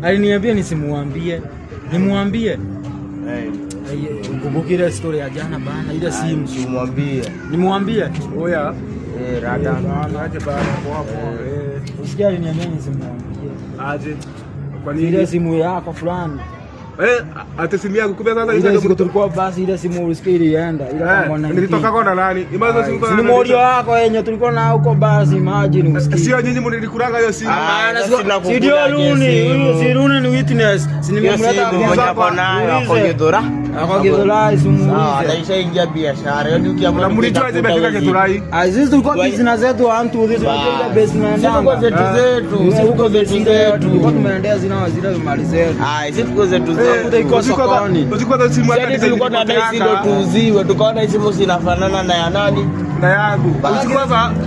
Aliniambia nisimuambie. Nimuambie. Eh, Ukumbuke ile story ya jana bana, ile simu. Simwambie. Nimuambie. Oya. Eh, rada. Aje bana, poa poa. Eh, Usikia aliniambia nisimuambie. aje. Kwa Ile nini? simu yako fulani. Eh, ati simu yangu kumbe sasa Ile siku tulikuwa basi, ile simu ulisikia ilienda. Ile kama Eh, nilitoka kwa na nani? Imazo simu kwa Si ni morio wako yenye tulikuwa na huko basi, imagine usikie. Sio nyinyi mlinikuranga hiyo simu. Ah, Si sina ndio kukula Runi, simu. si Runi ni witness. Si Hiyo nimemleta simu mwenye ako nayo ako Githurai. Ako Githurai, Sawa, simuulize. ataishaingia biashara. Yaani ukiamua Na mlijua aje imefika Githurai? Ah, sisi tulikuwa business zetu 1 2 3, tunajua ile business Sisi tuko zetu zetu, sisi tuko zetu zetu. Tulikuwa tumeendea zina zile mali zetu. Ah, sisi tuko zetu zetu. Kuta iko sokoni. Usiku simu hata Yaani tulikuwa tunadai si ndo tuuziwe, tukaona hii simu zinafanana na ya nani? Na yangu.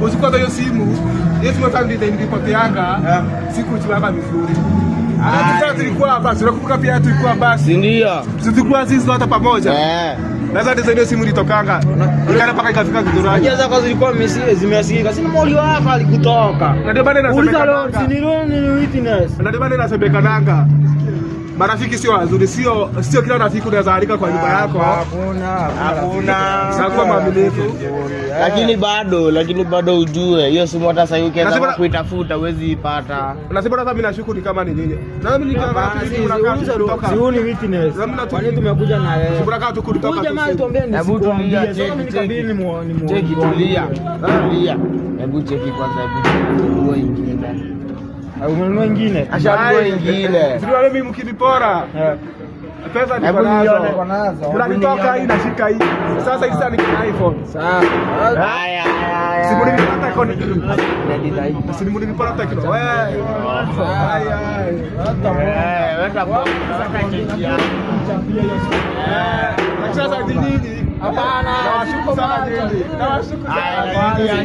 Usiku kwanza hiyo simu sasa ndio nilipoteanga. Sikujuanga vizuri. Hata sasa tulikuwa basi, unakumbuka pia tulikuwa basi. Si ndio? Tulikuwa sisi wote pamoja. Eh. Na sasa ndio hiyo simu ilitokanga. Ikaenda mpaka ikafika Githurai. Unajua zako zilikuwa zimesikika. Si ni morio wako alikutoka. Na ndio maana Uliza leo, si inasemekana. ni Runi ni witness. Na ndio maana inasemekananga. Marafiki sio wazuri, sio kila rafiki unaweza alika kwa nyumba yako. Hakuna, Hakuna. Sakuwa mwaminifu. Lakini bado ujue hiyo simu hata sasa ukianza kuitafuta huwezi ipata. Nasema sasa mimi nashuku ni kama ni nyinyi. Na mimi nikiwa Si huyu ni witness. Kwa nini tumekuja na yeye? Tunakaa tu kutoka. Huyu jamaa alituambia Hebu tulia, nisikuambie. Sasa mimi cheki, nikabidi nimuone. Cheki, tulia. Tulia. Hebu cheki kwanza, hebu cheki. Nguo ingine. Umenunua ingine? Ashanunua ingine. Sio mimi mkinipora. Eh. Pesa niko Hebu nazo. nione. Mnanitoka hii nashika hii. Sasa hii sasa niko na iPhone. Sawa. Haya, haya. Simu nilipata koni. Simu nilipata Tecno. Wewe. Haya. Eh, weka weka cheki yako. Eh, lakini sasa ni nyinyi. Hapana. Nawashukuru sana nyinyi. Nawashukuru sana. Haya,